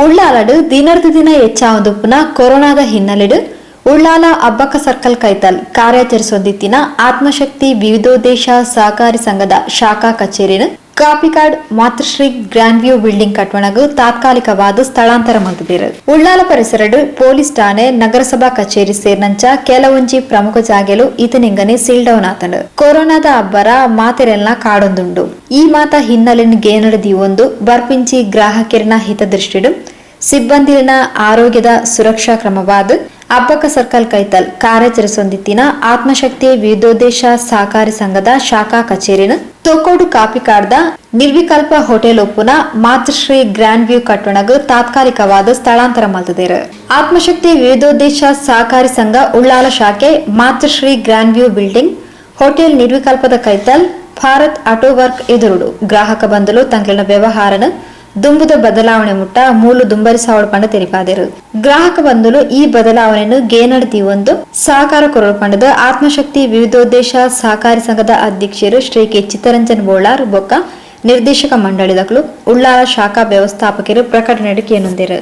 ಉಳ್ಳಾಲಡ್ ದಿನರ್ದ್ ದಿನ ಎಚ್ಚಾವೊಂದುಪ್ಪುನ ಕೊರೊನಾದ ಹಿನ್ನೆಲೆಡ್ ಉಳ್ಳಾಲ ಅಬ್ಬಕ್ಕ ಸರ್ಕಲ್ ಕೈತಲ್ ಕಾರ್ಯಾಚರಿಸೊಂದಿತ್ತಿನ ಆತ್ಮಶಕ್ತಿ ವಿವಿಧೋದ್ದೇಶ ಸಹಕಾರಿ ಸಂಘದ ಶಾಖಾ ಕಚೇರಿನ್ ಕಾಪಿಕಾಡ್ ಮಾತೃಶ್ರೀ ಗ್ರ್ಯಾಂಡ್ ವ್ಯೂ ಬಿಲ್ಡಿಂಗ್ ಕಟ್ವಣಗ್ ತಾತ್ಕಾಲಿಕವಾದ್ ಸ್ಥಳಾಂತರ ಮಲ್ತ್ದೆರ್. ಉಳ್ಳಾಲ ಪರಿಸರಡ್ ಪೊಲೀಸ್ ಠಾಣೆ, ನಗರಸಭಾ ಕಚೇರಿ ಸೇರಿನಂಚ ಕೆಲವೊಂಜಿ ಪ್ರಮುಖ ಜಾಗೆಲು ಇತನಿಂಗನೆ ಸೀಲ್ ಡೌನ್ ಆತ್ಂಡ್. ಕೊರೋನಾದ ಅಬ್ಬರ ಮಾತೆರೆಲ್ನ ಕಾಡೊಂದುಂಡು. ಈ ಮಾತ ಹಿನ್ನೆಲೆನ್ ಗೇನಡ್ ದೀವೊಂದು ಬರ್ಪಿಂಚಿ ಗ್ರಾಹಕೆರ್ನ ಹಿತದೃಷ್ಟಿಡ್ ಸಿಬ್ಬಂದಿಲೆನ ಆರೋಗ್ಯದ ಸುರಕ್ಷಾ ಕ್ರಮವಾದ್ ಅಬ್ಬಕ್ಕ ಸರ್ಕಲ್ ಕೈತಲ್ ಕಾರ್ಯಾಚರಿಸೊಂದಿತ್ತಿನ ಆತ್ಮಶಕ್ತಿ ವಿವಿಧೋದ್ದೇಶ ಸಹಕಾರಿ ಸಂಘದ ಶಾಖಾ ಕಚೇರಿನ್ ತೊಕ್ಕೊಡು ಕಾಪಿಕಾಡ್ದ ನಿರ್ವಿಕಲ್ಪ ಹೋಟೆಲ್ ಉಪ್ಪುನ ಮಾತೃಶ್ರೀ ಗ್ರ್ಯಾಂಡ್ ವ್ಯೂ ಕಟ್ಟಣಗ್ ತಾತ್ಕಾಲಿಕವಾದ್ ಸ್ಥಳಾಂತರ ಮಲ್ತ್ದೆರ್. ಆತ್ಮಶಕ್ತಿ ವಿವಿಧೋದ್ದೇಶ ಸಹಕಾರಿ ಸಂಘ ಉಳ್ಳಾಲ ಶಾಖೆ, ಮಾತೃಶ್ರೀ ಗ್ರ್ಯಾಂಡ್ ವ್ಯೂ ಬಿಲ್ಡಿಂಗ್, ಹೋಟೆಲ್ ನಿರ್ವಿಕಲ್ಪದ ಕೈತಲ್, ಭಾರತ್ ಆಟೋ ವರ್ಕ್ ಎದುರುಡು. ಗ್ರಾಹಕ ಬಂಧುಲು ತಂಗ್ಲೆನ ವ್ಯವಹಾರನ್ ದುಂಬುದ ಬದಲಾವಣೆ ಮುಟ್ಟ ಮೂಲು ದುಂಬರಿಸಾವಡ್ ಪಂಡ ತೆರಿಪಾದೆರ್. ಗ್ರಾಹಕ ಬಂಧುಲು ಈ ಬದಲಾವಣೆಯನ್ನು ಗೇನಡ್ ದೀವೊಂದು ಸಹಕಾರ ಕೊರೊಡು ಪಂಡದ್ ಆತ್ಮಶಕ್ತಿ ವಿವಿಧೋದ್ದೇಶ ಸಹಕಾರಿ ಸಂಘದ ಅಧ್ಯಕ್ಷರು ಶ್ರೀ ಕೆ ಚಿತ್ತರಂಜನ್ ಬೋಳಾರ್ ಬೊಕ್ಕ ನಿರ್ದೇಶಕ ಮಂಡಳಿದಕುಲು, ಉಳ್ಳಾಲ ಶಾಖಾ ವ್ಯವಸ್ಥಾಪಕರು ಪ್ರಕಟಣೆಡ್ ಕೇನೊಂದೆರ್.